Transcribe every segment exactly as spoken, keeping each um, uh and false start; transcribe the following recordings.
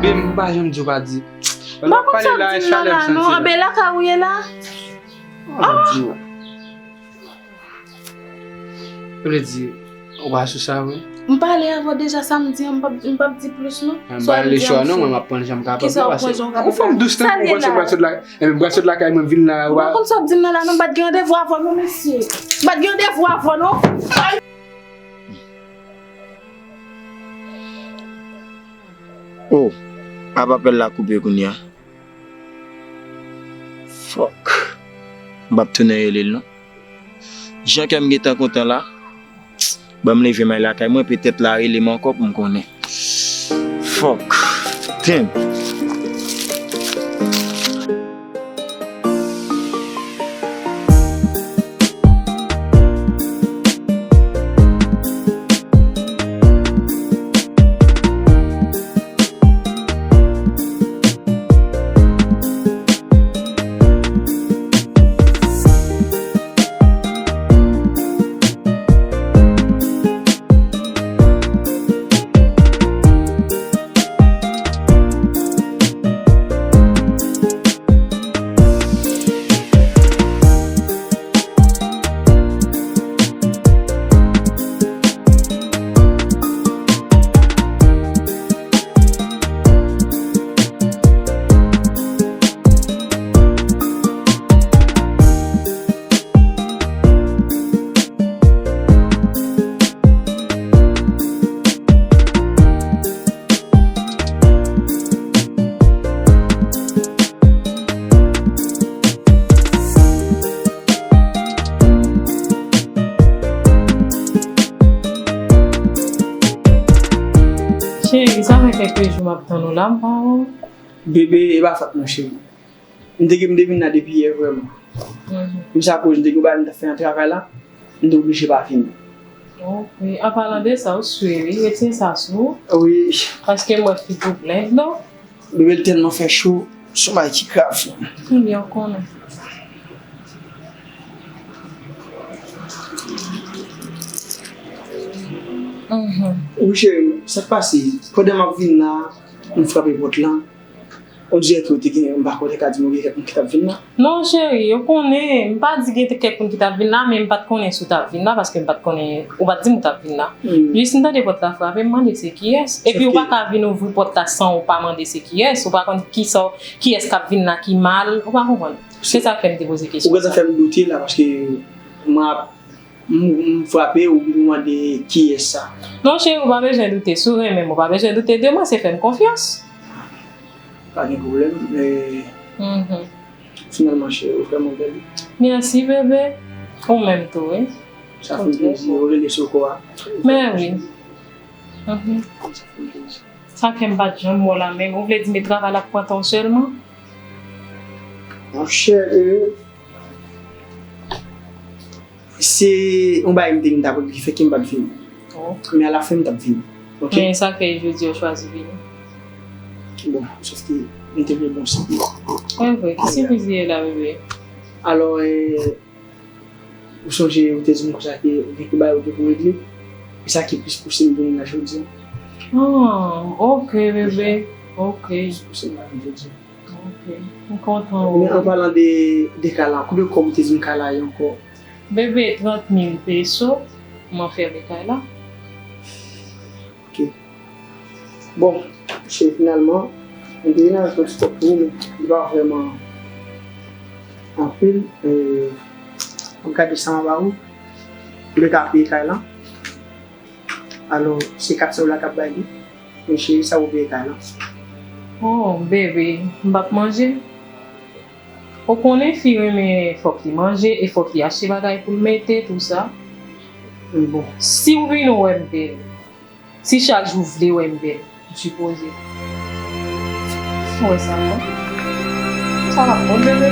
Bebe, m pa janm di w pa di. M pa konn sa w ap di m nan la non. Anben, lakay ou ye la? M pa di w. Sa vle di, ou pa sou sa vre? M pale avè w deja, sa m di an, m p ap, m p ap di plis non. M pa lese w non, mwen m ap pran jan m kapab la, paske ou fanm dous tankou w panse m pral sot la, ebyen m pral sot lakay mwen m vin la, ou pa konn sa w ap di m nan la non, m pa t gen randevou avè w non, mesye. M pa t gen randevou avè w non. Oh, ap apèl la koupe kounye a. Fòk. M p ap tounen rele l non. Jan kè m gentan kontan la, ban m leve m al lakay mwen, petèt l a rele m ankò pou m konnen. Fòk. Damn. Cheri, sa fè kèk jou m ap tann ou la, m pa wè w. Bebe, e pa fòt mwen, cheri. M te gen m te vin la depi yè vrèman. Mhm. Men se akoz m te gen yon bagay m t ap fè nan travay la, m te oblije pa vini. Ok. An palan de sa, ou swe wi, retire sa sou ou. Wi. Paske m wè figi w blenn, non? Bebe, l tèlman fè cho, se yon bagay ki grav. Ebyen, ou konnen. Mhm. Wi, cheri, sa k pase? Pandan m ap vin la, m frape pòt lan. On dirè ke w te gen, m pa kwè w te ka di m ou gen kèk moun ki t ap vin la. Non, cheri, yo konnen. M pa di gen kèk moun ki t ap vin la, men m pa t konnen si w t ap vin la, paske m pa t konnen, ou pa t di m ou t ap vin la. Hmm. Jis m tande pòt la frape, m mande se kiyès. Epi ou pa ka vin ouvri pòt la san ou pa mande se kiyès. Ou pa konn kisa, kiyès k ap vin la ki mal, ou pa konprann. Se sa k fè m te poze kesyon sa. Ou gentan fè m doute la, paske mwen ap M, m frape ou, ou mande kiyès sa. Non, cheri, ou pa bezwen doute. Si w renmen m, ou pa bezwen doute de mwen, se fè m konfyans. Pa gen pwoblèm, men finalman, cheri, ou vrèman bèl. Mèsi, bebe. Ou menm tou, wi. Sa fè m plezi, ou rele sou kò a. Men wi. Mhm. Sa fè m plezi. Sa fè m pa t janm wè w la menm. Ou vle di men travay la k pran tan w sèlman? Monchè, euh, Se yon bagay m te gen m t ap regle ki fè ke m pa t vini. Ok. Men alafen m t ap vini. Ok? Men sa k fè jodi a ou chwazi vini? Bon, sòf ke m te vle bon sipriz. Vre, vre. Ki sipriz li ye la, bebe? Alò, eh, ou sonje ou te di m konsa ke ou gen kèk bagay ou te pou regle. E sa ki plis pouse m vini la jodi a. Ah, ok, bebe. Ok. Plis pouse m la vini jodi a. Ok. M kontan wi. Men an palan de, de kay la, konbyen kòb ou te di m kay la ye ankò? Bebe, trant mil peso, m anfèmen kay la. Ok. Bon, se finalman, m te vin avèk yon ti kòb pou ou, men li pa vrèman anpil. Euh, m ap gade sa m ap ba ou. Ou te ka peye kay la. Alò, se kat san dola k ap bay li. Men cheri, sa ou vle kay la? Oh, bebe, m p ap manje. Ou konnen fi renmen fòk li manje e fòk li achte bagay pou l mete, tou sa. Bon. Si w vin wè m bèl, si chak jou w vle wè m bèl, m sipoze. Ou wè sa, non? Sa p ap bon, bebe.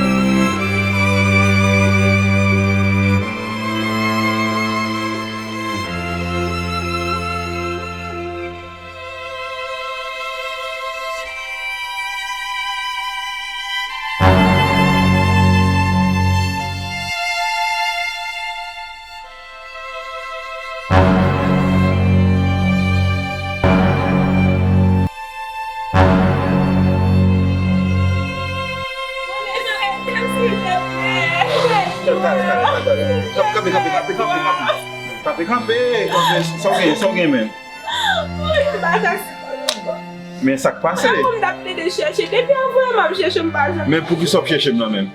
Kanpe, kanpe, sa w gen, sa w gen menm? Wi, m pa ka sipòte ankò. Men sa k pase? Tankou m t ap plede chèche, depi avan m ap chèche, m pa janm. Men poukisa w ap chèche m nan menm?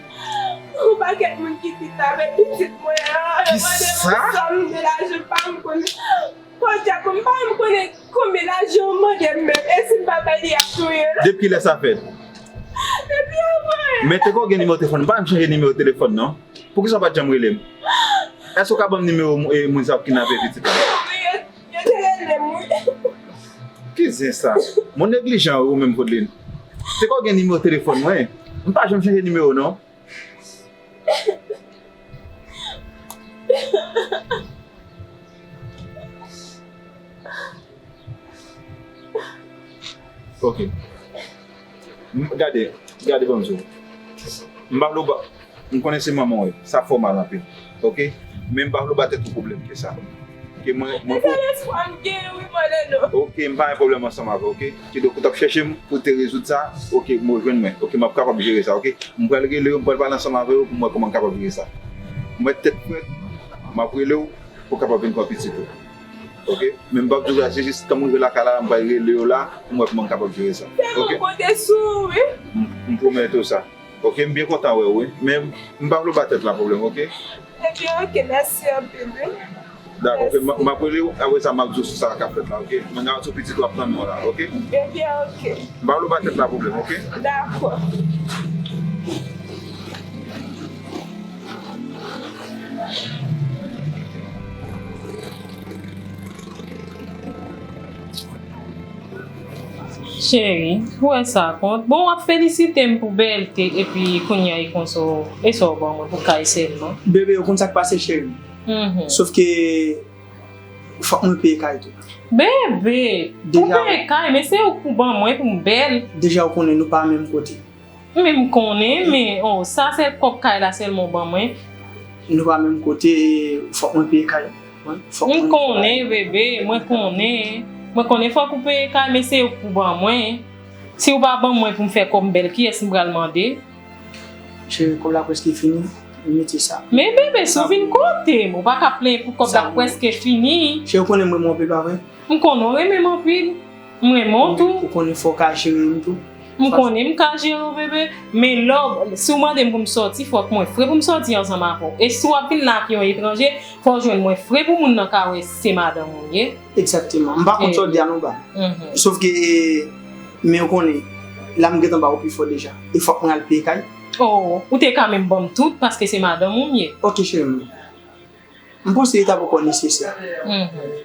Yon pakèt moun ki pita avèk pitit mwen an, yo mande m yon sòm de lajan, m pa menm konnen. Podyab, m pa menm konnen konbyen lajan yo mande m menm, e si m pa bay li, y ap touye l. Depi kilè sa fèt? Depi avan yè. Men te ko gen nimewo telefòn, m pa menm chanje nimewo telefòn non. Poukisa w pa t janm rele m? Èske w ka ban m nimewo mou- e moun sa k kidnape pitit la? Wi, yo, yo te rele m, wi. Ki zen sa? Moun neglijan ou menm, Codeline. Te ko gen nimewo telefòn mwen. M pa janm chanje nimewo non. Ok. M- Gade, gade ban m di w. M pa vle w ba, m konnen se manman w ye. Sa fè w mal anpil. Ok? Men m pa vle w ba tèt ou pwoblèm ke sa. Ke mwen, mwen... Se sèl espwa m gen, wi, Maneno. Ok, m pa gen pwoblèm ansanm avè w, ok? Kidonk, ou t ap chèche m pou te rezoud sa, ok, mwen jwenn mwen. Ok, m ap kapab jere sa, ok? M pral rele w, m pral pale ansanm avè yo pou m wè kòman m kapab jere sa. M wè tèt frèt, m ap rele w pou w kapab vin pran pitit ou. Ok? Men m p ap di w sa, se jis tan m rive lakay la, m pral rele yo la, pou m wè kòman m kapab jere sa. Ok? Sèlman konte sou ou, wi. M, m pwomèt ou sa. Ok, m byen kontan wè w, wi. Men m pa vle w ba tèt la pwoblèm, ok? Ebyen, ok, mèsi anpil, wi. Dakò, ok, m, m ap rele w, apre sa, m ap di w sou sa k ap fèt la, ok? Men m garanti w pitit ou ap nan men w la, ok? Ebyen, ok. M pa vle w ba tèt la pwoblèm, ok? Dakò. Cheri, ou wè sa kont? Bon, w ap felisite m pou bèlte, epi kounye a e konsa w, e sa w ban mwen pou kay sèlman. Bebe, ou konn sa k pase, cheri? Mhm. Sòf ke fòk mwen peye kay tou. Bebe, ou peye kay, men se ou k pou ban mwen pou m bèl. Deja ou konnen nou pa menm kote. Men m konnen, men, oh, sa se kòb kay la sèlman w ban mwen. Nou pa menm kote, fòk mwen peye kay. Wi, fòk mwen peye kay. M konnen, bebe, mwen konnen. Mwen konnen fòk ou peye kay, men se ou k pou ban mwen. Si ou pa ban mwen pou m fè kòb m bèl, kiyès m pral mande? Cheri, kòb la prèske fini, mete sa. Men bebe, si w vin kote m, ou pa ka plenyen pou kòb la prèske fini. Cheri, ou konnen m renmen w anpil, pa vre? M konnen w renmen m anpil. M renmen w tou. Ou konnen fò w ka jere m tou. M konnen m ka jere w, bebe. Men lè w, si w mande m pou m sòti, fòk mwen fre pou m sòti ansanm avè w. E si w ap vin la ak yon etranje, fò w jwenn mwen fre pou moun nan ka wè se madanm ou m ye. Egzakteman. M pa kont sa w di a non, ba. Mhm. Sòf ke, men ou konnen, la m gentan ba w pi fò deja. E fòk mwen al peye kay. Oh, ou te ka menm ban m tout, paske se madanm ou m ye. Ok, cheri m. M panse li t ap ankò nesesè. Mhm.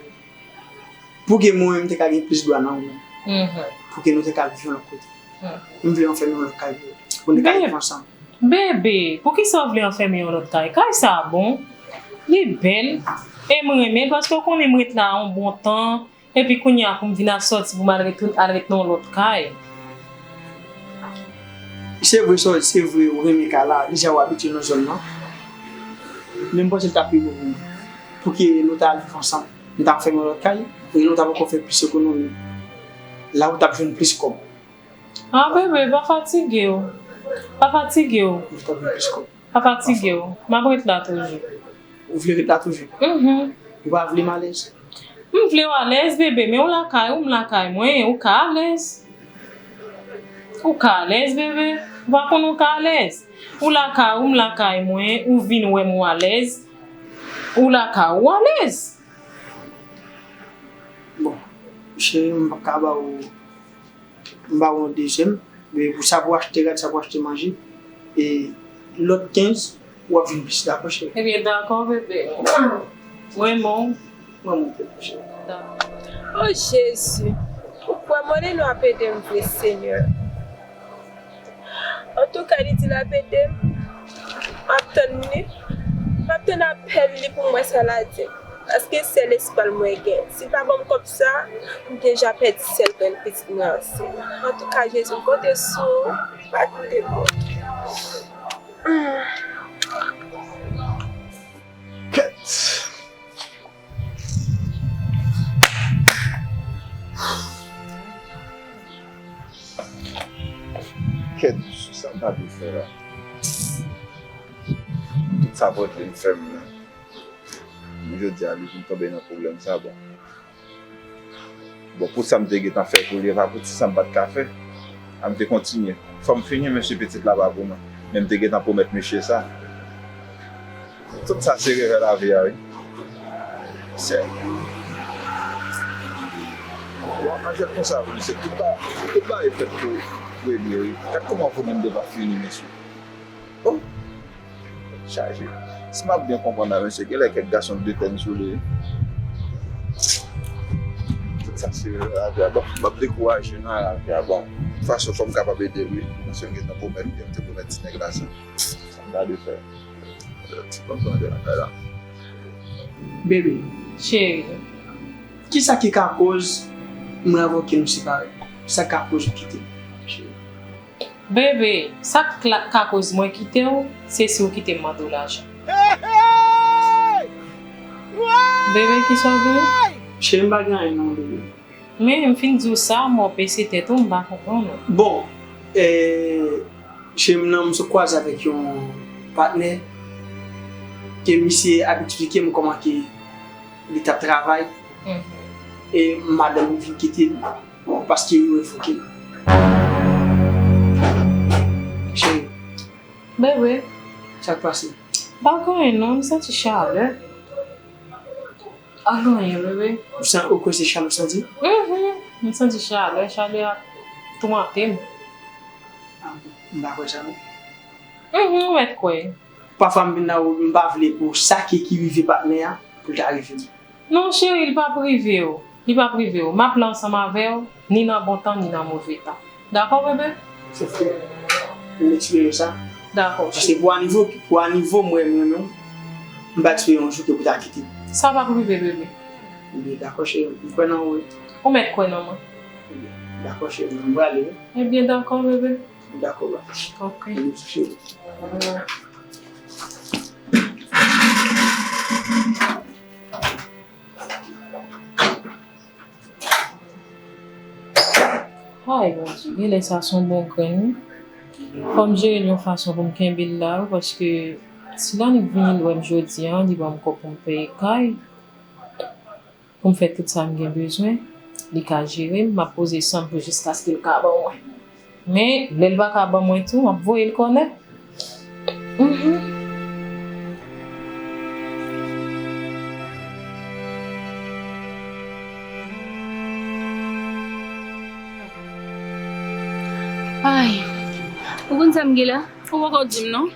Pou ke mwen menm te ka gen plis dwa nan ou menm. Mhm. Pou ke nou te ka viv yon lòt kote. Mhm. M vle anfèmen yon lòt kay pou, pou nou te ka viv ansanm. Bebe, poukisa w vle anfèmen yon lòt kay? Kay sa bon. Li bèl. E m renmen l paske w konnen m ret la yon bon tan. Epi kounye a pou m vin ap sòti pou m al ret, al ret nan yon lòt kay. Se vre, se vre, ou renmen kay la, deja w abitye nan zòn nan. Men m panse l ta pi bon pou nou. Pou ke nou ta al viv ansanm. Nou ta fèmen yon lòt kay, e nou ta poko fè plis ekonomi. La ou t ap jwenn plis kòb. Ah, bebe, pa fatige w. Pa fatige w. Nou t ap jwenn plis kòb. Pa fatige w. M ap ret la toujou. Ou vle ret la toujou? Mhm. Ou pa vle m alèz? M vle w alèz, bebe, men w lakay ou, m lakay mwen, ou ka alèz. Ou ka alèz, bebe. Ou pa konn ou ka alèz? Ou lakay ou, m lakay mwen, ou vin wè m ou alèz. Ou lakay ou, ou alèz. Bon, cheri, m p ap ka ba ou, m ba ou yon dezyèm, men pou sa pou achte rad, sa pou achte manje, e lòt kenz, w ap vin plis, dakò, cheri? Ebyen, dakò, bebe. Mwen renmen w. Mwen renmen w tou, cheri. Dakò. O Jezi, ou kwè mwen, nou ap ede m vre, Senyè. Antouka, li di l ap ede m. M ap tann li. M ap tann apèl li pou m wè sa l a di m. Paske sèl espwa l mwen gen. Si l pa ban m kòb sa, m deja pèdi sèl grenn pitit mwen ansent. Antouka, Jezi, m konte sou ou. Pa kite m. Kèt. Kèt, sa m ta dwe fè la? Tout sa Codeline fè m nan. M Jodi a, li vin tonbe nan pwoblèm sa, bon. Bon, pou sa m te gentan fè pou li, e pa pou ti sa m pa t ka fè. A m te kontinye. Fò m fini, mesye, pitit la pa pou mwen. Men m te gentan pwomèt mesye sa. Tout sa se revè lavi a, wi. Sè. Bon, an fèt konsa, mesye, tout ba-, tout bagay fèt pou, pou regle, wi. Gad kòman ou menm de pa fini, mesye. Oh! Chaje. Si m ap byen konprann la, mesye, genlè kèk gason de tèn sou li. Tout sa se lavi a. Bon, m ap dekouraje nan lavi a. Bon, fason fò m kapab ede l, wi. Paske m gentan pwomèt li, m te pwomèt ti nèg la sa. Sa m ta dwe fè. Ti kòb mande lakay la. Bebe. Cheri. Kisa ki ka koz m revoke nou separe? Sa ka koz ou kite m, cheri? Bebe, sa k la, ka koz mwen kite w, se si w kite m mande w lajan. Bebe, kisa w gen? Cheri, m pa gen anyen non, bebe. Men, m fin di w sa, men w bese tèt ou, m pa konprann ou. Bon, eh, cheri m nan, m sot kwaze avèk yon patnè ke misye abitye ke m kòman ke li t ap travay. Mhm. E madanm li vin kite l paske yo revoke l. Cheri. Bebe. Sa k pase? Pa gen anyen non, m santi chalè. Pa gen anyen, bebe. Ou san-, ou kwè se chalè w santi? Mhm. M santi chalè, chalè a toumante m. Ah bon, m pa kwè sa non. Mhm, ou mèt kwè. Pafwa m vin la, m pa vle pou sa ki, ki rive patnè a, pou l ta rive m. Non, cheri, li p ap rive w. Li p ap rive w. M ap la ansanm avè w, ni nan bon tan, ni nan move tan. Dakò, bebe? Se fou. M espere sa. Dakò, cheri. Paske pou a nivo, pou a nivo mwen, mwen menm, m pa espere yon jou ke pou ta kite m. Sa p ap rive, bebe. Ebyen, dakò, cheri. M kwè nan ou, wi. Ou mèt kwè nan mwen. Ebyen, dakò, cheri. M prale, wi. Ebyen, dakò, bebe. Dakò, ba. Ok. M sou cheri. Ay, Bondye, genlè sa se yon bon grenn, wi. Fò m jere l yon fason pou m kenbe l la, wi, paske si Lanik vini l wè m jodi a, li ban m kòb pou m peye kay, pou m fè tout sa m gen bezwen, li ka jere m, m ap poze san pou jiskaske l ka ban mwen. Men, lè l pa ka ban mwen tou, m ap voye l kònè. Mhm. Ay, ou konn sa m gen la? Ou poko di m non.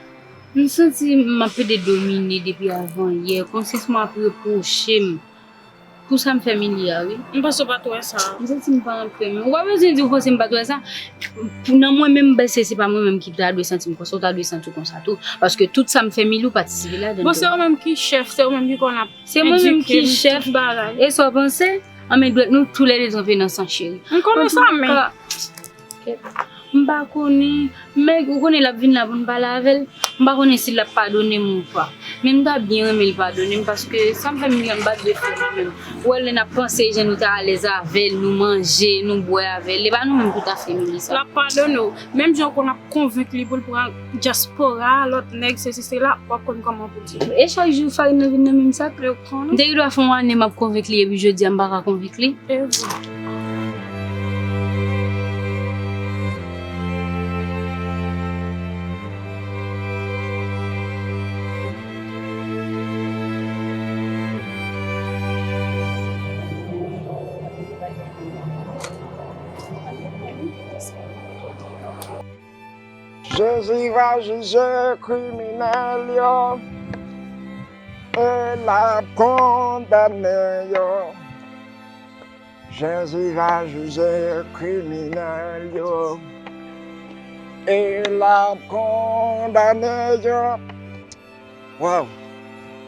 M santi m ap pede domine depi avan yè, konsyans mwen ap repwoche m. Pou sa m fè Mili a, wi. M panse w pa t wè sa. M santi m pa anpè menm. Ou pa bezwen di w panse m pa t wè sa. Pou nan mwen menm, m panse se pa mwen menm ki ta dwe santi m konsa, ou ta dwe santi w konsa tou. Paske tout sa m fè Mili, ou patisipe ladan l tou. Bon, se ou menm ki chèf, se ou menm ki konn ap edike m, tout bagay. Se mwen menm ki chèf. E sa w panse? Anben dwèt nou toulède tranpe nan san, cheri. M konnen sa, men. Kèt. M pa konnen. Men ou konnen l ap vin la pou n pale avè l. M pa konnen si l ap padone m ou pa. Men m ta byen renmen l padone m paske sa m fè Mili a m pa t dwe fè mwen menm. Ou wè lè n ap panse jan nou ta alèz avè l, nou manje, nou bwè avè l. E pa nou menm pou ta fè Mili sa. L ap padone w. Menm jan w konn ap konvenk li pou l pran dyaspora, lòt nèg, sesi, sela, w ap konn kòman pou di. E chak jou farin nan vin nan menm sak. Yo konnen. M te gen dwa fè yon ane m ap konvenk li epi jodi a m pa ka konvenk li. E vre. Jezi va jije kriminèl yo, e l ap kondane yo. Jezi va jije kriminèl yo, e l ap kondane yo. Waw!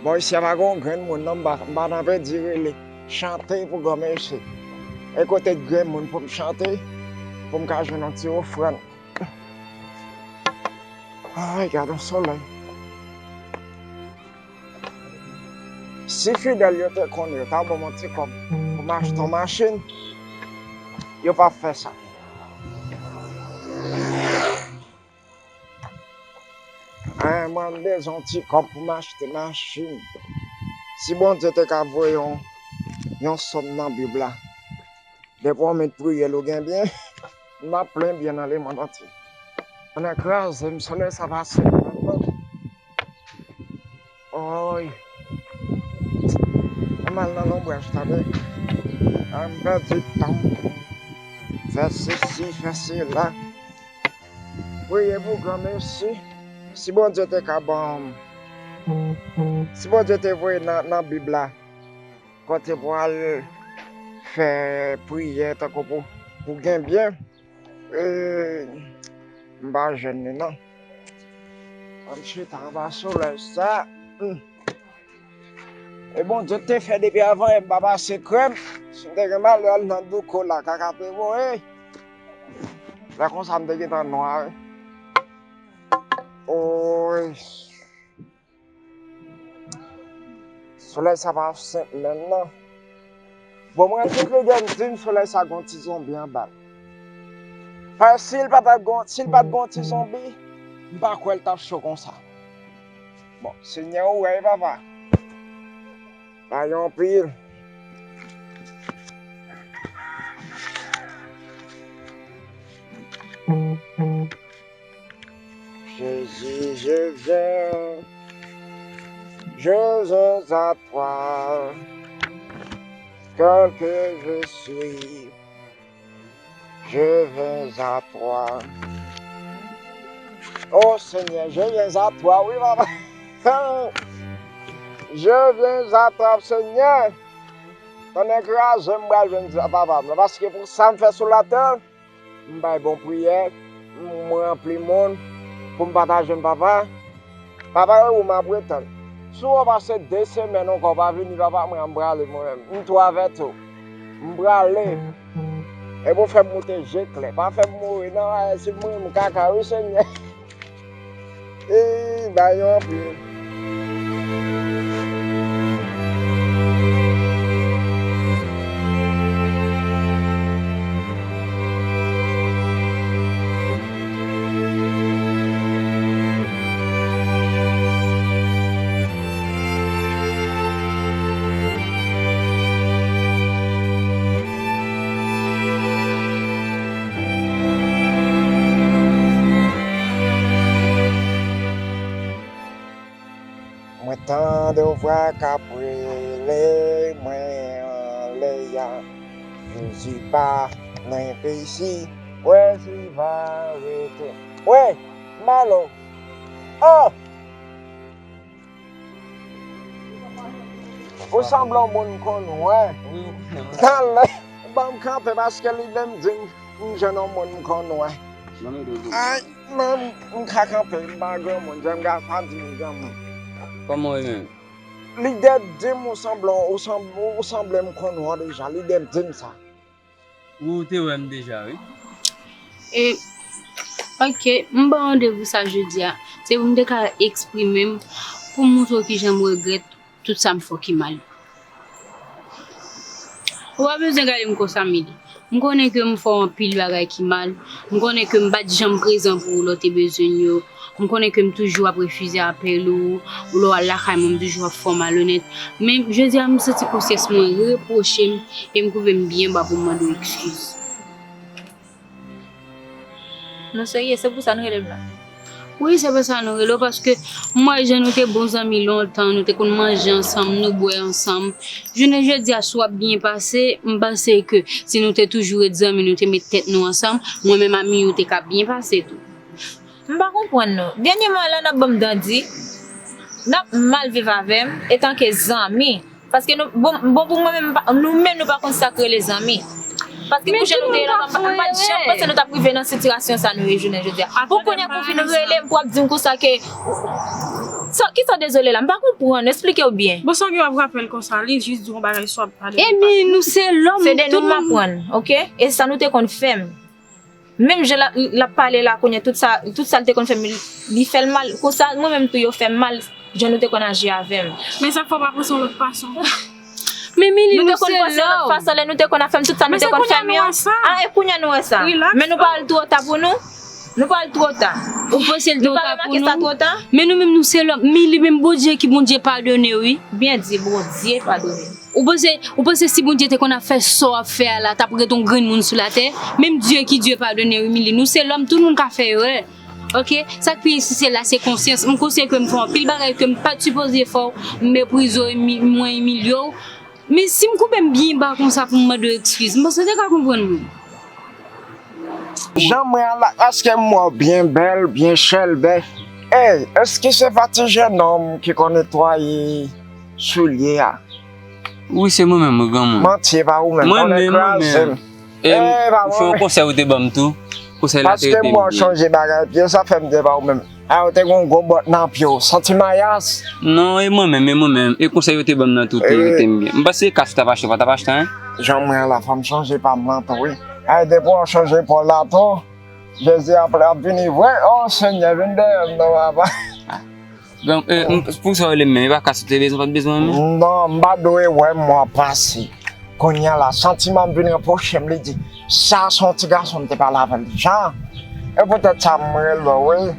Bon, isi a pa gen yon grenn moun non, m pa, m pa nan pèdi rele. Chante pou granmesi. E kote grenn moun pou m chante, pou m ka jwenn yon ti ofrann. Ay, gad yon solèy. Si fidèl yo te konnen yo ta ban m yon ti kòb pou m achte yon machin, yo p ap fè sa. Ay, mwen bezwen yon ti kòb pou m achte machin. Si Bondye te ka voye yon, yon sòm nan Bib la, depi w met priyè l ou gen byen, n ap plen byen nan lemonn antye. Ann kraze m, solèy sa pase. Oy. Ann al nan lonbraj tande. Ann pèdi tan. Fè sesi, fè sela. Priye pou granmesi. Si Bondye te ka ban m, si Bondye te voye nan, nan Bib la, kote pou al fè priyè tankou pou, pou gen byen, e, m pa jwenn li non. Ann chita anba solèy sa. Hmm. E Bondye te fè depi avan, e m pa pase krèm. Si m te gen malè al nan douko la, kaka te voye. Lè konsa m te gentan nwa, wi. Oy. Solèy sa pa senp menm non. Bon, mwen tout lide m di m solèy sa gon ti zonbi anba l. Paske si l pa ta gon, si l pa t gon ti zonbi, m pa kwè l t ap cho konsa. Bon, Senyè ou wè wi papa. Pa gen anpil. Jésus, je viens, je viens à toi, tel que je suis, je viens à toi. Oh Seigneur, je viens à toi, wi papa. Je viens à toi, Seigneur. Pandan kraze m pral jwenn papa m nan, paske pou sa m fè sou latè, m bay bon priyè, m ranpli moun pou m pa ta jwenn papa. Papa yo ou m ap retann. Si w pase de semèn ankò w pa vini, papa mwen, m prale mwen menm. M tou avèti w. M prale. Epi w fè m moute je klè. Pa fè m mouri non, si m mouri m kaka wi Senyè. Ey, bay yo anpil. Mwen tande yon vwa k ap rele mwen anlè a. Jezi pa nan enpe isi. Wè si va rete. Wè, Malo. Oh! Ou sanble yon moun m konn wè. Wi, ou konnen mwen. Talè, ban m kanpe paske lide m di m, m jwenn yon moun m konn wè. Ay, men m ka kanpe, m pa granmoun, jan m ka pa di m granmoun. Kòman w ye menm? Lide di m ou sanble, ou sanble, ou sanble m konn wè w deja, lide m di m sa. Ou te wè m deja, wi. E, ok, m ba w randevou sa jodi a. Se pou m te ka eksprime m, pou m montre w kijan m regrèt tout sa m fè w ki mal. Ou pa bezwen gade m konsa, Mili. M konnen ke m fè w anpil bagay ki mal. M konnen ke m pa t janm prezan pou ou lè w te bezwen m yo. M konnen ke m toujou ap refize apèl ou, ou lè w al lakay mwen, m toujou ap fè w malonèt. Men, jodi a, m santi konsyans mwen repwoche m e m twouve m byen ba pou m mande w eskiz. Nou serye, se pou sa nou rele m la. Wi, se pou sa nou rele w, paske m wè jan nou te bon zanmi lontan, nou te konn manje ansanm, nou bwè ansanm. Jounen jodi a, si w ap byen pase, m panse ke si nou te toujou ret zanmi, nou te met tèt nou ansanm, mwen menm a Miyou te ka byen pase tou. M pa konprann nou. Dènyèman la, n ap ban m dandi. N ap mal viv avè m, etanke zanmi. Paske nou, bon, bon pou mwen menm, m pa, nou menm, nou pa konn sa k rele zanmi. Paske pou jan nou te ye lontan, m pa t janm panse nou t ap rive nan sitiyasyon sa nou ye jounen jodi a. Pou kounye a, pou w vin rele m, pou w ap di m konsa ke, sa, kisa dezole la? M pa konprann, eksplike w byen. Bon, sa w gen w ap rapèl konsa, li jis di w yon bagay sou ap pale. Epi nou se lòm, se de nou m aprann, oke? E sa nou te konn fè m. Menm jan l ap, l ap pale la kounye a, tout sa, tout sa l te konn fè m, li, li fè l mal. Konsa, mwen menm tou, yo fè m mal, jan nou te konn aji avè m. Men sa k fè w pa panse yon lòt fason. Men Mili, nou te konn panse yon lòt fason, lè nou te konn ap fè m tout sa nou te konn fè m yo. Ah, e kounye a nou wè sa. Men nou pa al twò ta pou nou? Nou pral twò ta. Ou panse l te Nou pa remake sa twò ta? Men nou menm nou se lòm. Men li menm Bondye ki Bondye padone wi. Byen di, Bondye padone. Ou panse, ou panse si Bondye te konn ap fè sa w ap fè a la, t ap ret yon grenn moun sou latè? Menm Dye ki Dye padone wi, Mili. Nou se lòm, tout moun ka fè erè. Ok? Sa k pi espesyal la se konsyans. M konsyan ke m fè anpil bagay ke m pa t sipoze fè w, m meprize w, mwen imilye w. Men si m koube m byen ba konsa pou m mande w ekskiz, m panse w te ka konprann mwen. Jan mwen an la, èske m wè w byen bèl, byen chèlbè? Ey, èske se pa ti jennonm ki konn netwaye soulye a? Wi, se mwen menm, wi, granmoun. Manti, e pa ou menm, Mwen konnen menm, mwen kraze menm. m. E Ey, pa ou fè yon mwen. Konsèy ou te ban m tou. Konsèy la te Paske rete m wè w byen. Chanje bagay pye, sa fè m te pa ou menm. A, ou te gen yon gwo bòt nan pye w, santi mayas. Non, e mwen menm, e mwen menm. E konsèy ou te ban m nan tou te rete m byen. M panse kas ou t ap achte, ou pa t ap achte anyen. Jan mwen an la, fò m chanje pa m lan tou, wi. Ay, depi w chanje pa w la tou, Jezi ap, ap vini vre. O Senyè, vin dèyè m non, papa. Bon, e, m- pou sa w rele m menm, e pa kas ou te bezwen, ou pa t bezwen mwen menm? Non, m pa dwe wè mwa pase. Kounye a la, santiman m vin rapwoche m, li di, sa se yon ti gason m te pale avè l deja. E poutèt sa m rele w, wi.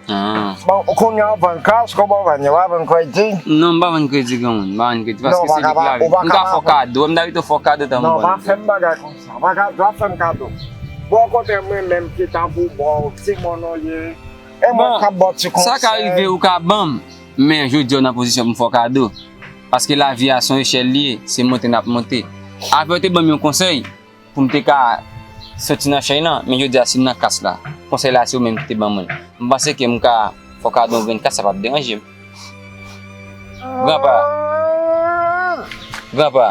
Ah. Bon, kounye a w vann kas, kòman w vann yo? W a vann kredi? Non, m pa vann kredi, granmoun. M pa vann kredi. Paske se li ki lavi. M ka fè w kado. M ta rete fè w kado tan m Non, pa vann. Fè m bagay konsa. Pa ka, pa fè m kado. Bon, kote mwen menm ki ta pou ba w ti mòn ou ye. E mwen k ap ba w ti konsèy. Sa ka rive ou ka ban m, men jodi a w nan pozisyon pou m fè w kado. Paske lavi a se yon echèl li ye, se monte n ap monte. Avè w te ban m yon konsèy, pou m te ka soti nan chay lan, men jodi a si m nan kas la, konsèy la se ou menm ki te ban mwen l. M panse ke m ka fè w kado yon grenn kas, sa p ap deranje m. Granpa. Granpa.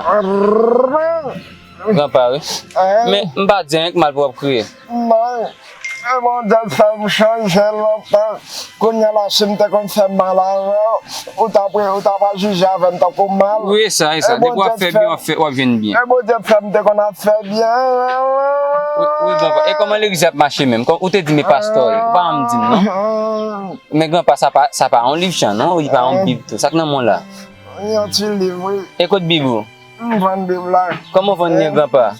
Granpa, wi. Men m pa di anyen k mal pou w ap kriye. E Bondye fè m chanje lontan. Kounye a la, si m te konn fè mal avè w, ou t ap, ou t ap jije avè m tankou mal. Wi, e sa, e sa. Depi w ap fè byen, w ap fè, w ap jwenn byen. E Bondye fè m te konn ap fè byen. Wi, wi, granpa. E kòman legliz ap mache menm? Kòm ou te di m e pastè w ye. Ou pa janm di m, non. Men granpa, sa pa, sa pa yon liv chan, non. Li pa yon bib, tou. Sa k nan men w la? Yon ti liv, wi. E kot bib ou? M vann bib la. Kòman w vann li an, granpa?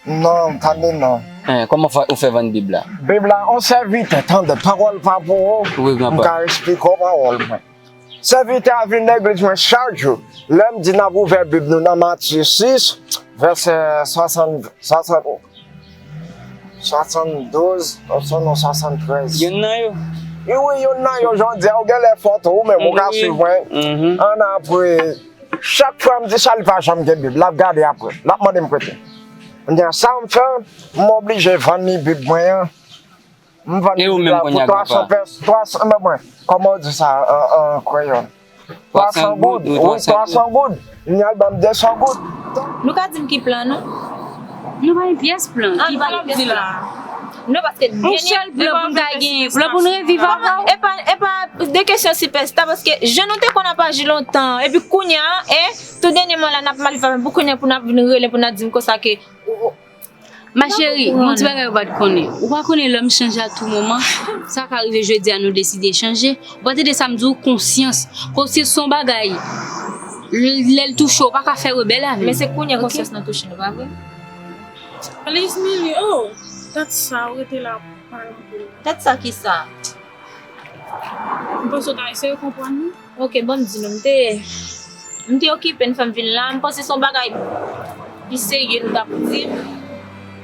Non, tande non. Hein, kòman fè, ou fè vann bib la? Bib la, yon sèvitè, tande, pawòl pa pou ou. Wi, granpa. M ka eksplike w pawòl mwen. Sèvitè a vin legliz mwen chak jou. Lè m di n ap ouvè bib nou nan Matye sis, vèsè swasant, swasant, swasanndouz, osnon swasanntrèz. Youn nan yo? Wi, wi, youn nan yo, jan w di a, ou genlè fò tou, ou menm, ou ka swiv mwen. Ann apre, chak fwa m di sa, li pa janm gen bib. L ap gade apre. L ap mande m kote. M di, sa m fè, m oblije vann li bib mwen an. M vann li bib la pou twa san pès, twa san, men mwen, kòman w di sa an, an kreyòl? Twa san goud, wi, twa san goud. Li al ban m de san goud. Nou ka di m ki plan nou? Nou pa gen pyès plan. Ki plan? Non, paske yon sèl plan pou n ta genyen, plan pou n reviv avè w. Epa, epa de kesyon sipèsta, paske jan nou te konn ap aji lontan, epi kounye a, e, tou dènyèman la, n ap mal viv avè m, pou kounye a pou n ap vin rele, pou n ap di m konsa ke, Ma chérie, gon ti bagay ou pa t konnen. Ou pa konnen lòm chanje a tou moman. Sa ka rive jodi a nou deside chanje. Ou pa tande sa m di w, konsyans. Konsyans se yon bagay. Lè l touche w, ou pa ka fè rebèl avè l. Men se kounye a konsyans nan touche nou, pa vre? Please, Mili, oh! Tèt sa, ou rete la, pale anpil. Tèt sa ki sa? M panse w ta eseye konprann nou. Ok, ban m di nou, m te, m te okipe, n fè m vin la. M panse se yon bagay pi serye nou t ap di.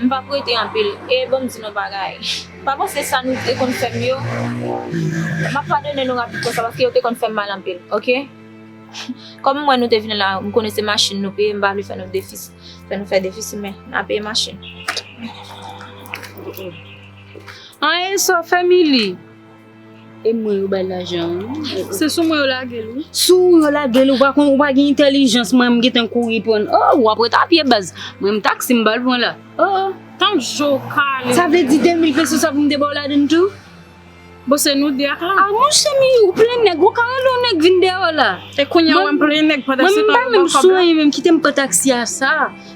M p ap rete anpil. E ban m di nou yon bagay. Pa panse sa nou te konn fè m yo, m ap padone nou rapid konsa, paske yo te konn fè m mal anpil, ok? Kòm m wè nou te vin la, m konnen se machin nou peye, m pa vle fè nou defis, fè nou fè defis imen. N a peye machin. An e sa w fè Mili? E mwen yo bay lajan an. Se sou mwen yo lage l wi. Sou ou yo lage l, ou pa konn, ou pa gen entèlijans, mwen m gentan kouri pran. Oh, w ap ret a pye baz. Mwen m taksi m ba l pran la. Oh. Tank je w kale. Sa vle di de mil peso sa pou m te ba w ladann tou? Bon, se nou de ak la. A monchè, men ou plen nèg, ou ka rele yon nèg vin dèyè w la. E kounye a w wè m plen nèg pandan se tan yo ba w kòb la. Mwen m pa menm sou anyen menm, kite m pran taksi a sa.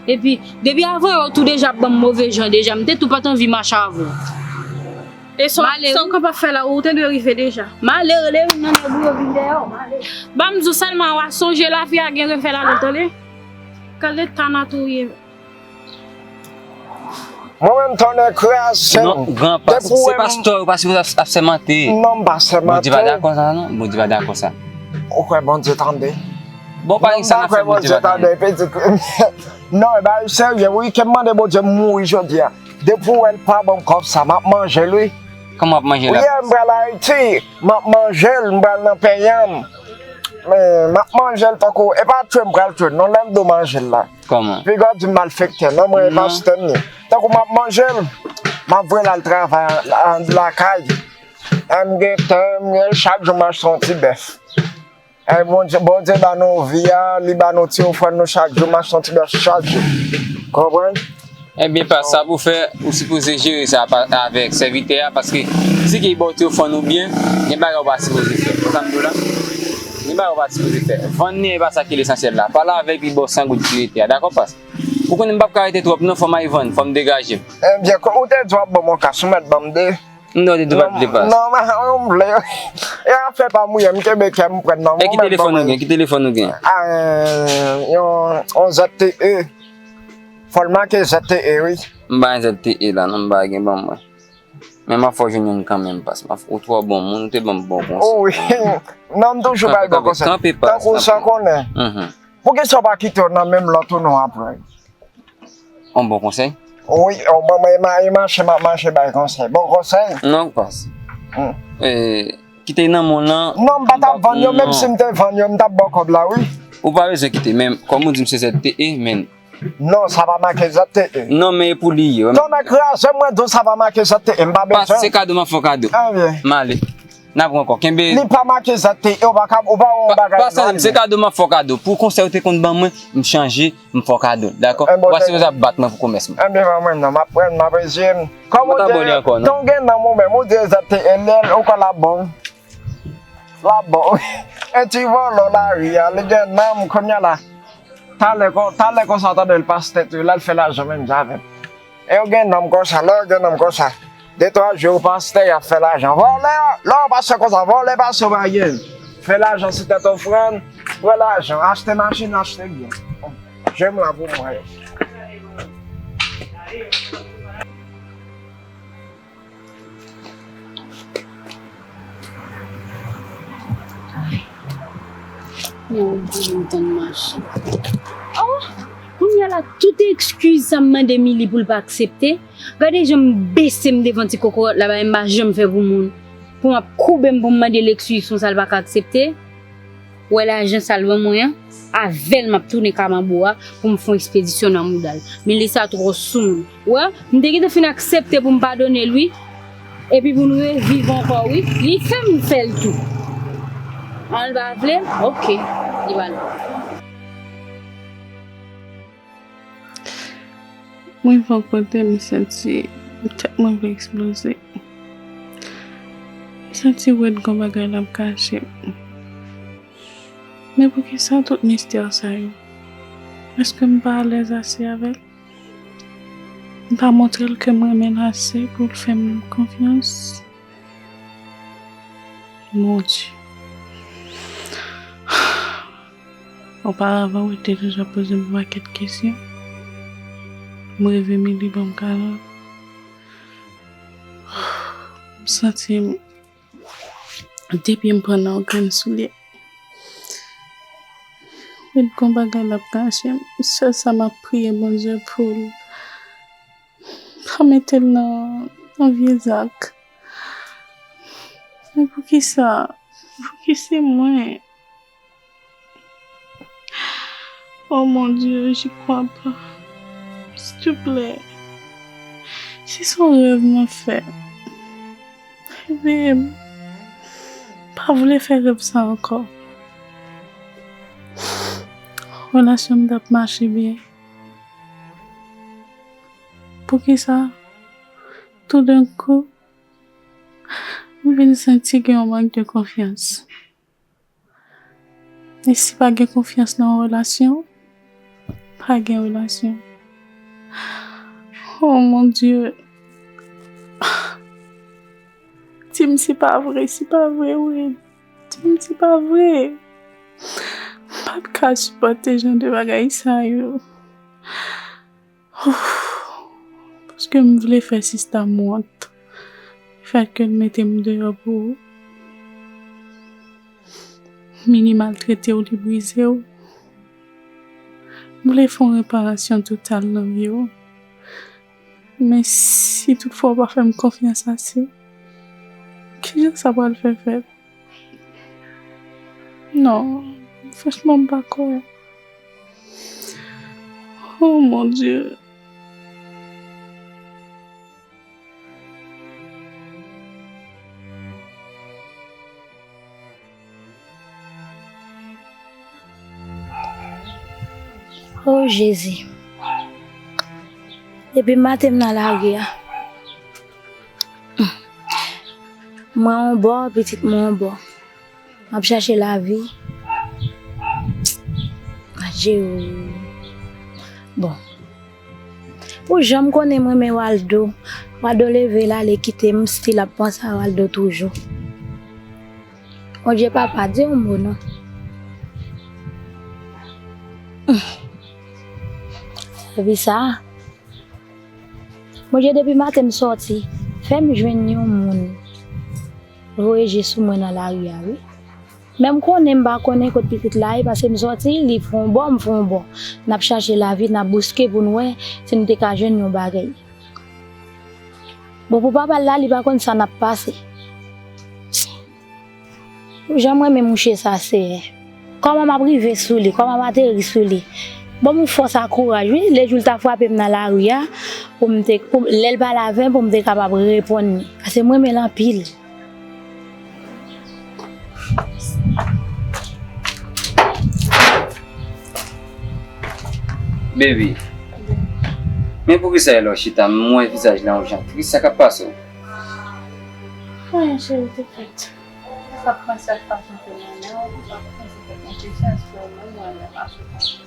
Epi, depi avan yè w tou deja ap ban m move jan deja, m te tou pa t anvi mache avè w. E sa w ap fè la, ou te dwe rive deja. M ale, rele youn nan nèg ou yo vin dèyè w, m ale. Ban m di w sèlman, w a sonje lavi a gen revè ladan l, tande? Gad eta nati w ye. Mwen menm tonnè kraze m. Non, granpa, depi w se wè m pastè, ou pa sipoze ap, ap sèmante. Non, m pa sèmante. Bondye pa dakò sa, non. Bondye pa dakò sa. Ou kwè Bondye tande? Bon, pa gen sa nan fè Bondye pa tande. Pitit. Non, e bagay serye, wi, ke m mande Bondye m mouri jodi a. Depi w wè l pa ban m kòb sa, m ap manje l, wi. Kòman w ap manje l la? Wi, m pral Ayiti, m ap manje l, m pral nan peyi m. Men, m ap manje l tankou, e pa tchwe m pral tchwe l, non, lè m di w manje l la. Kòman? Piga w di m malfektè, non, mwen e pastè m ye. Tankou m ap manje l, m ap voye l al travay an, an, lakay. M gen tan, m gen, chak jou m achte yon ti bèf. E Bondye, Bondye ba nou vi a, li ba nou ti ofrann nou chak jou, m achte yon ti bèf chak jou. Konprann? Ebyen, pa sa pou fè, ou sipoze jere sa pa, avèk sèvitè a, paske si ke li ba w ti ofrann ou byen, gen bagay ou pa sipoze fè. Ou konn sa m di w la? Gen bagay ou pa sipoze fè. Vann li, e pa sa ki lesansyèl la. Pale avè l, epi ba w san goud ki rete a. Dakò, pas? Ou konnen m p ap ka rete twòp, non, fò m al vann, fò m degaje m. Ebyen, kòm ou te di w ap ban m yon kas, ou mèt ban m de. Non, li di pa vle pas. Non, non, m vle. E afè pa m wi, m kenbe kè m pran nan. E ki telefòn ou gen? Ki telefòn ou gen? Ah, yon, yon Z T E. Fò l make Z T E, wi. M pa gen Z T E la, non, m pa gen, ban mwen. Men m ap fè w jwenn youn kanmenm, pas. M ap, ou twò bon moun, ou te ban m bon konsèy. O wi. Non, m toujou bay bon konsèy. Kanpe, kanpe, kanpe, pas. Tankou sa konnen. Mhm. Poukisa w pa kite yo nan menm lòt ou non apre? On bon konsèy? Wi, on bon, mwen, e ma-, e mache, m ap mache bay konsèy. Bon konsèy? Non, pas. Hmm. E, kite nan moun nan. Non, m pa t ap vann yo, menm si m te vann yo, m t ap ba w kòb la, wi. Ou pa bezwen kite, men kòm ou di m se Z T E, men. Non, sa pa make Z T E. Non, men e pou li ye, wi. Tonnè kraze, mwen di w sa pa make Z T E, m pa bezwen. Pas, se kado m ap fè w kado. Ebyen. M ale. N ap pran ankò. Kenbe. Li pa make Z T E, ou pa ka, ou pa wè yon bagay. Pa, pa sa, se kado m ap fè w kado. Pou konsèy ou te konn ban mwen, m chanje, m fè w kado l, dakò? Ou pa sipoze ap bat mwen pou komès mwen. Enben, ban mwen non, m ap pran, m ap eseye. Kòm ou di, tankou gen nanm ou menm, ou di Z T E, lè ou kwè l ap bon. L ap bon. E ti vòlò lari a, li gen nanm, kounye a la. Talè kon, talè konsa, w tande l pastè tou, l al fè lajan menm jan avè m. E yo gen nanm konsa, lè yo gen nanm konsa, de twa jou, pastè, y ap fè lajan. Vòlè, lè w pase konsa, vòlè pase w pa gen. Fè lajan sou tèt ofrann, pran lajan, achte machin, achte byen. Jwe m la pou mwen. Nan yon boul m tann mache. Oh! Kounye a la, tout ekskiz sa m mande Mili pou l pa aksepte. Gade jan m bese m devan ti kokorat la, bagay m pa janm fè pou moun. Pou m ap koube m pou m mande l ekskiz konsa l pa ka aksepte. Wè lajan sa l ban mwen an, avè l m ap tounen ka manbo a pou m fè yon ekspedisyon nan mouda l. Men li sa twò soumoun. Wè, m te gentan fin aksepte pou m padone l wi. Epi pou n reviv ankò wi. Li fè m fè l tou. An l pa vle? Oke, li pa l. Mwen rive yon kote, m santi tèt mwen vle eksploze. M santi wè gon bagay l ap kache m. Men poukisa tout mistè sa yo? Èske m pa alèz ase avè l? M pa montre l ke m renmen l ase pou l fè m konfyans? Mon Dye. Oparavan, ou te deja poze m yon pakèt kesyon. M reve Mili ban m kalòt. M santi m, de pye m pran nan yon grenn soulye. Met gon bagay l ap kache m. Sèl sa m ap priye Bondye pou l pa mete l nan, nan vye zak. Men poukisa? Pouki se mwen? Oh mon Dieu, j'y crois pas. S'il te plaît. Si se yon rèv mwen fè, reveye m. Pa vle fè rèv sa ankò. Relasyon m t ap mache byen. Poukisa, toudenkou, m vin santi gen yon mank de konfyans? E si pa gen konfyans nan yon relasyon, pa gen relasyon. Oh mon Dieu. Di m si pa vre, si pa vre, wi. Di m si pa vre. M p ap ka sipòte jan de bagay sa yo. Ouf. ke m vle fè sista m wont. Fèt ke l mete m deyò pou ou. Mini maltrete w, li brize w. M vle fè yon reparasyon total nan vi w. Men si toutfwa w pa fè m konfyans ase, kijan sa pral fè fèt? Non, franchman, m pa kwè. Oh mon Dieu. Oh Jezi. Depi maten m nan lari a. Mwen yon bò, pitit mwen yon bò. M ap chache lavi. Adje o. Bon. Pou jan m konnen m renmen Waldo, Waldo leve l ale kite m, still ap panse a Waldo toujou. Bondye papa, di yon mo non. Epi sa, Bondye depi maten m sòti, fè m jwenn yon moun voye je sou mwen nan lari a, wi. Men m konnen m pa konnen kot pitit la ye, paske m sòti, li fè yon bò, m fè yon bò. N ap chache lavi, n ap bouske pou n wè si nou te ka jwenn yon bagay. Bon, pou papa l la, li pa konn sa n ap pase. Jan mwen renmen mouche sa, Seyè. Kòman m ap rive sou li? Kòman m ateri sou li? Ban m yon fòs ak kouraj, wi. Lejou l ta frape m nan lari a, pou m te, pou, lè l pale avè m, pou m te kapab reponn li. Paske m renmen l anpil. Baby, men poukisa lè w chita, m wè vizaj la yon jan tris, sa k ap pase w? Anyen, cheri, te fèt. M ap panse ak fason ke m renmen w, m ap panse kèk kesyon, èske ou menm ou renmen m ase sa?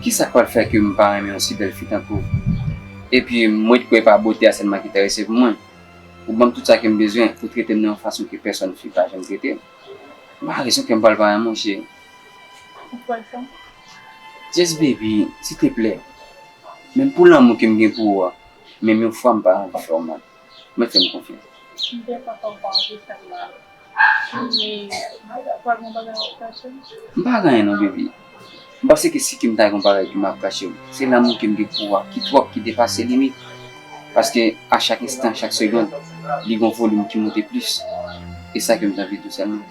Kisa k pral fè ke m pa renmen yon si bèl fi tankou w? Epi, mwen t kwè pa bote a sèlman ki enterese pou mwen. Ou ban m tout sa ke m bezwen, ou trete m nan yon fason ke pèsòn fi pa janm trete m. M pa rezon kè m pral pa renmen w, cheri. Ou kwè sa? Just baby, silteplè. Menm pou lanmou ke m gen pou ou a, menm yon fwa m pa anvi fè w mal. Mèt fè m konfyans. M te kontan w pa anvi fè m mal. Men, ou pa gen bagay w ap kache m? M pa gen anyen non, baby. M panse ke si ke m ta gen yon bagay ke m ap kache w, se lanmou ke m gen pou ou a, ki twòp, ki depase limit. Paske a chak enstan, chak segonn, li gen yon volim ki monte plis. E sa ke m t anvi di w sèlman.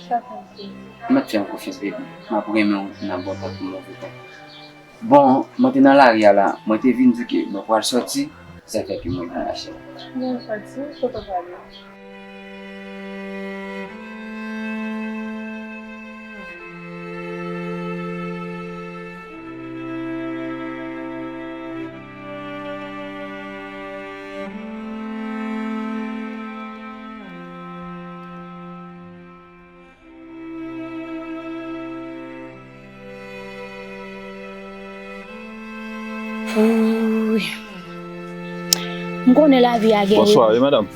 Sa tankou. Mèt fè m konfyans, baby. M ap renmen w nan bon tan kou move tan. Bon, mwen te nan lari a la, mwen te vin di ke mwen pral sòti, se sa k fè ke mwen vin mache. Mwen sòti, kote w prale? Wouy. M konnen lavi a gen. Bonswa, wi, madanm.